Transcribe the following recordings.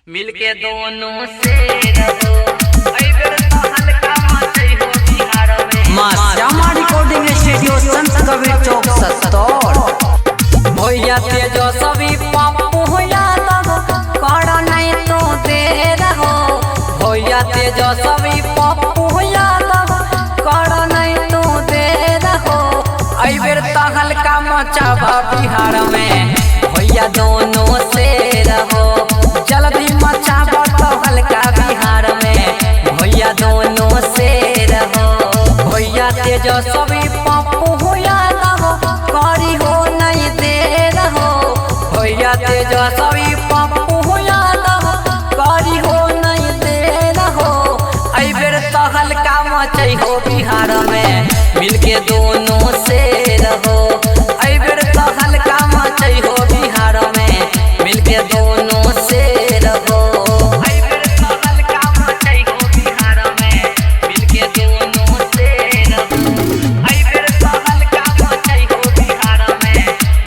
मिलके दोनों से रहो। एहि बेर तहलका मचै हो बिहार में। माँ श्यामा रिकॉर्डिंग स्टूडियो, संत कबीर चौक, सत्तौर। भैया तेजस्वी पप्पू यादव कर नहीं तो दे रहो। भैया तेजस्वी पप्पू यादव कर नहीं तो दे रहो। एहि बेर तहलका मचाबा बिहार में, भैया दोनों से रहो। जल्दी मचाबा तहलका बिहार में, भैया दोनों से रहो। भैया तेजस्वी पप्पू यादव करी हो नहीं दे रहो। भैया तेजस्वी पप्पू यादव करी हो नहीं दे रहो। एहि बेर तहलका मचै हो बिहार में, मिलके दोनों से रहो। एहि बेर तहलका मचै हो बिहार में, मिलके दोनों से रहो। एहि बेर तहलका मचै हो बिहार में, मिलके दोनों से रहो। एहि बेर तहलका मचै हो बिहार में,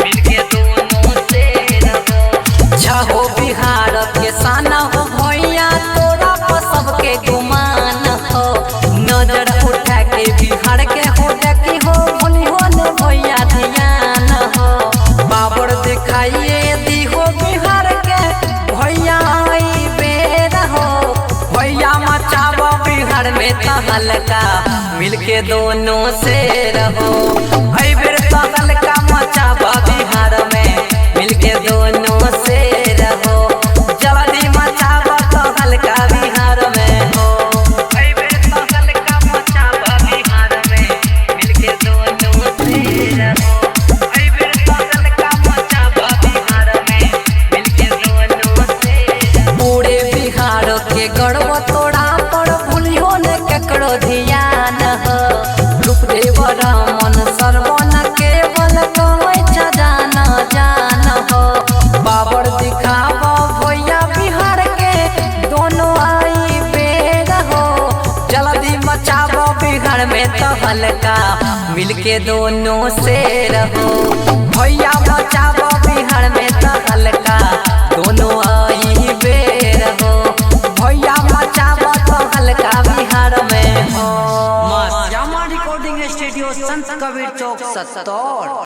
मिलके दोनों से रहो। छहो बिहार के साना हो भैया, तोरा पर सबके गुमान हो। नजर उठा के बिहार के हो देखी हो, भूली हो न भैया ध्यान हो। बाबर दिखाइए दी हो बिहार के भैया आई बेर हो। भैया मचाबो बिहार में तहलका, मिलके दोनों से रहो। एहि बेर तहलका मचाबो बिहार में, मिलके दोनों से रहो। जल्दी मचाबो तहलका बिहार में हो। एहि बेर तहलका मचाबो बिहार में, मिलके दोनों से रहो। एहि बेर तहलका मचाबो बिहार में, मिलके दोनों से रहो। पूरे बिहार के गर्व तोरा पर, भूलियो ने केकरो ध्यान हो। रूपदेव रमन सरवन केवल कहै छ जान जान हो। बाबर दिखाब भैया बिहार के दोनों आई बेर हो। जल्दी मचाबो बिहार में तहलका, मिलके दोनों से रहो। भैया मचाबो बिहार में तहलका, दोनों आई बेर हो। भैया मचाबो तहलका बिहार में हो। माँ श्यामा रिकॉर्डिंग स्टूडियो, संत कबीर चौक, सत्तौर।